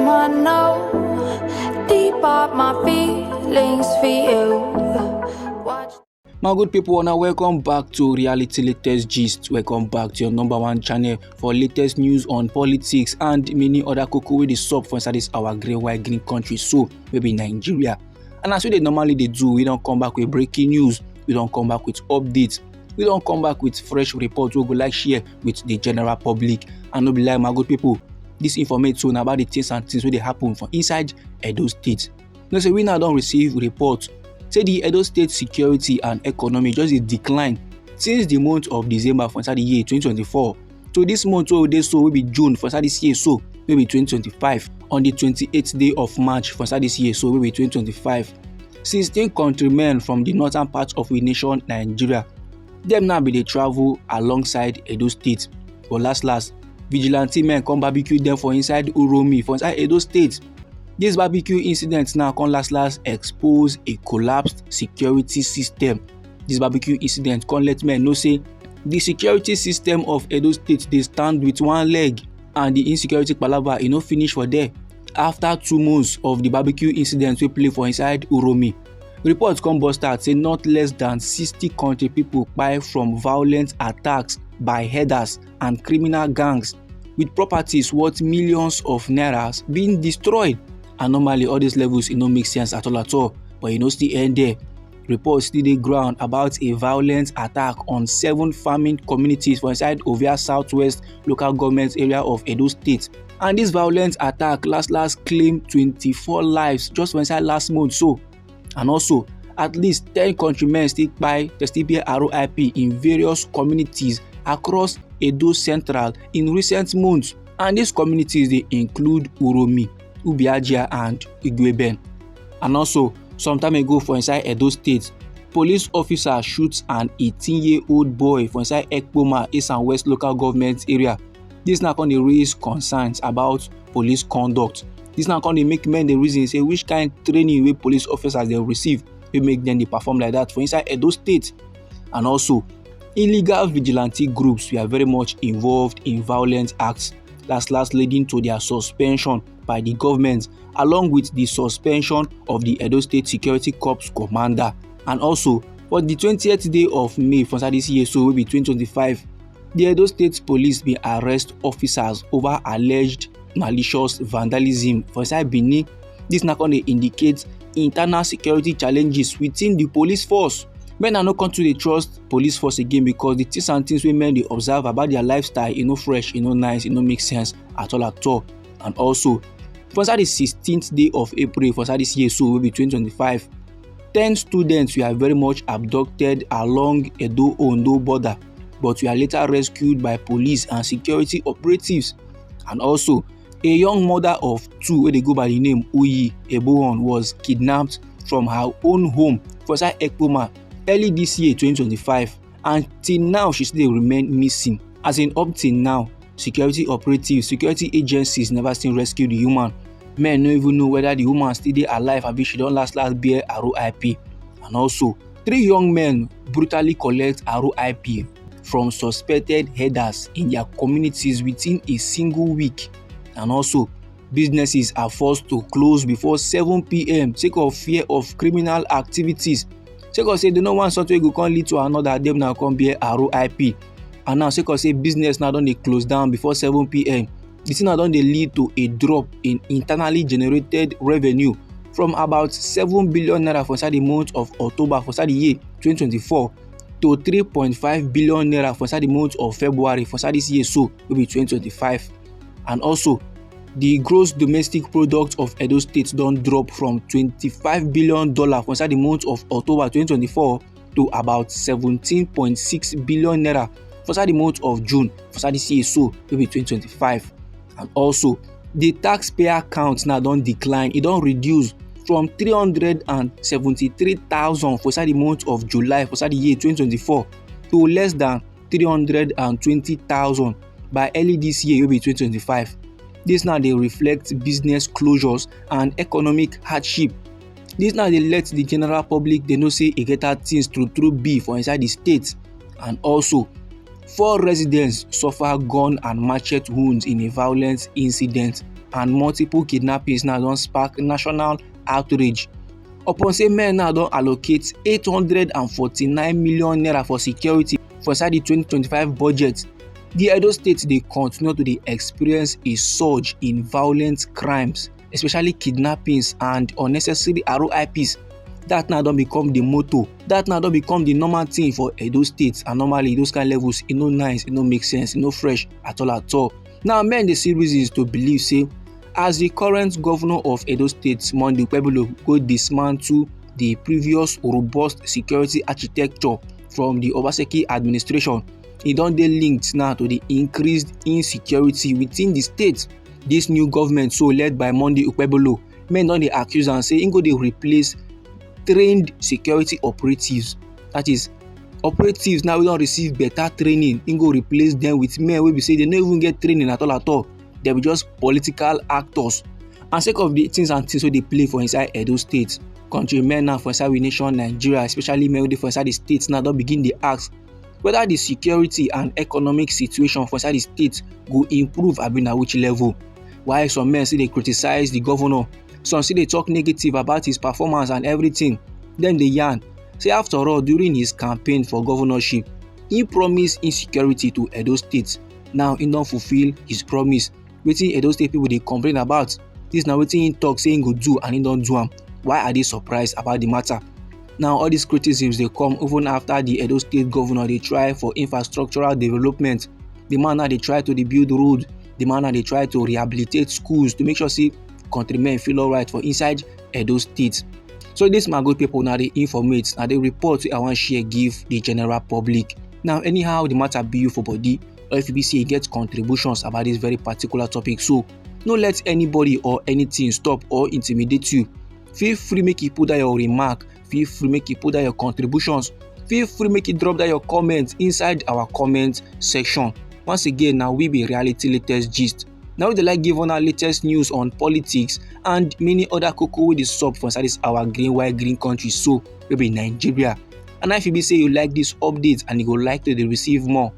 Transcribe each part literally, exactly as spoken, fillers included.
I know deep up my feelings for you. Watch. My good people, now welcome back to Reality Latest Gist. Welcome back to your number one channel for latest news on politics and many other koko wey dey sup for inside this our green white green country so wey be Nigeria. And as we dey normally dey do, we don come back with breaking news, we don come back with updates, we don come back with fresh report wey we go like share with the general public. And no be lie, my good people, this informate so na about the things and things wey dey happen for inside Edo State. You know say we now don receive report say the Edo State security and economy just dey decline since the month of December for inside the year twenty twenty-four to this month wey we dey so, wey be June for inside this year so, wey be twenty twenty-five, on the twenty-eighth day of March for inside this year so, wey be twenty twenty-five. Sixteen countrymen from the northern part of the nation, Nigeria, dem now be dey travel alongside Edo State. But last last, vigilante men come barbecue dem for inside Uromi for inside Edo State. This barbecue incident now come last last expose a collapsed security system. This barbecue incident come let men know say the security system of Edo State dey stand with one leg, and the insecurity palava e no finish for there. After two months of the barbecue incident wey play for inside Uromi, report come burst out say not less than sixty country people kpai from violent attacks by herders and criminal gangs, with properties worth millions of nairas being destroyed. And normally, all these levels, e no make sense at all at all, but e no still end there. Reports still dey ground about a violent attack on seven farming communities for inside Ovia Southwest local government area of Edo State. And this violent attack last last claim twenty-four lives just for inside last month so. And also, at least ten countrymen still kpai, they still bear R I P in various communities across Edo Central in recent months. And these communities dey include Uromi, Ubiajia and Igweben. And also, some time ago for inside Edo State, police officer shoot an eighteen-year-old boy for inside Ekpoma, Esan West local government area. This now come dey raise concerns about police conduct. This now come dey make men dey reason say which kind training wey police officers dey receive wey make dem dey perform like that for inside Edo State. And also, illegal vigilante groups were very much involved in violent acts, last last leading to their suspension by the government, along with the suspension of the Edo State Security Corps commander. And also, for the twentieth day of May for inside this year so, wey be twenty twenty-five, the Edo State Police bin arrest officers over alleged malicious vandalism for inside Benin. This na come dey indicate internal security challenges within the police force. Men are no come to dey trust police force again because the things and things wey men dey observe about their lifestyle, e no fresh, e no nice, e no make sense at all at all. And also, for inside the sixteenth day of April for inside this year so, wey be twenty twenty-five, ten students were very much abducted along Edo-Ondo border, but were later rescued by police and security operatives. And also, a young mother of two wey dey go by the name Uyi Ebohon was kidnapped from her own home for inside Ekpoma early this year, twenty twenty-five, and till now she still dey remain missing. As in, up till now, security operatives, security agencies never still rescue the woman. Men no even know whether the woman still dey alive abi she don last last bear R I P. And also, three young men brutally collect R I P from suspected herders in their communities within a single week. And also, businesses are forced to close before seven p.m. sake of fear of criminal activities. Sake of say they no want something wey go come lead to another, dem now come bear R I P. And now, sake of say business now don dey close down before seven p.m., the thing now don dey lead to a drop in internally generated revenue from about seven billion naira for inside the month of October for inside the year twenty twenty-four to three point five billion naira for inside the month of February for inside this year so, wey be twenty twenty-five. And also, the gross domestic product of Edo State don drop from twenty-five billion dollar for inside the month of October twenty twenty-four to about seventeen point six billion naira for inside the month of June for inside this year so, wey be twenty twenty-five. And also, the taxpayer count now don decline, e don reduce from three hundred and seventy-three thousand for inside the month of July for inside the year twenty twenty-four to less than three hundred and twenty thousand by early this year, wey be twenty twenty-five. This now dey reflect business closures and economic hardship. This now dey let the general public dey know say e get how things true true be for inside the state. And also, four residents suffer gun and machete wounds in a violent incident and multiple kidnappings now don spark national outrage. Upon say men now don allocate eight hundred and forty-nine million naira for security for inside the twenty twenty-five budget, the Edo State dey continue to dey experience a surge in violent crimes, especially kidnappings and unnecessary R O I Ps. That now don become the motto. That now don become the normal thing for Edo State. And normally, those kind levels, e no nice, e no make sense, e no fresh at all at all. Now, men dey see reasons to believe say, as the current governor of Edo State, Monday Okpebholo, go dismantle the previous robust security architecture from the Obaseki administration, e don dey linked now to the increased insecurity within the state. This new government, so led by Monday Okpebholo, men don dey accuse am say im go dey replace trained security operatives. That is, operatives now wey don receive better training, im go replace them with men wey be say they no even get training at all at all. They be just political actors. And sake of the things and things wey dey play for inside Edo State, countrymen now for inside we nation Nigeria, especially men wey dey for inside the state now, don begin dey ask whether the security and economic situation for inside the state go improve, abi na which level. While some men still dey criticize the governor, some still dey talk negative about his performance and everything. Dem dey yarn say, after all, during his campaign for governorship, he promised insecurity to Edo State. Now he don fulfill his promise. Wetin Edo State people dey complain about, this na wetin he talk say he go do, and he don do am. Why are they surprised about the matter? Now, all these criticisms dey come even after the Edo State governor dey try for infrastructural development. The man now dey try to rebuild road. The man now dey try to rehabilitate schools to make sure say countrymen feel alright for inside Edo State. So this, my good people, na the informate, na the report wey I wan share give the general public. Now, anyhow the matter be you for body, or if you be say you get contributions about this very particular topic, so no let anybody or anything stop or intimidate you. Feel free make you put down your remark, feel free make you put down your contributions, feel free make you drop down your comments inside our comment section. Once again, now we be Reality Latest Gist. Now we dey like give una latest news on politics and many other koko wey dey sup for inside this our green, white, green country, so wey be Nigeria. And if you be say you like this update and you go like to dey receive more,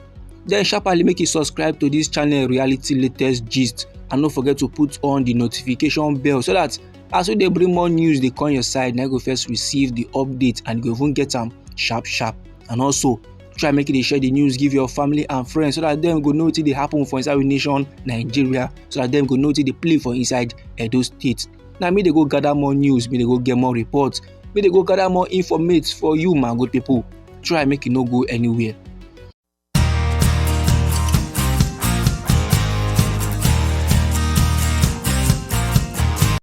then sharply make you subscribe to this channel, Reality Latest Gist, and don't forget to put on the notification bell so that as we dey bring more news dey come your side, na you go first receive the update and you go even get am sharp sharp. And also, try make you dey share the news give your family and friends so that dem go know wetin dey happen for inside we nation Nigeria, so that dem go know wetin dey play for inside Edo State. Now me dey go gather more news, me dey go get more reports, me dey go gather more informate for you, my good people. Try make you no go anywhere.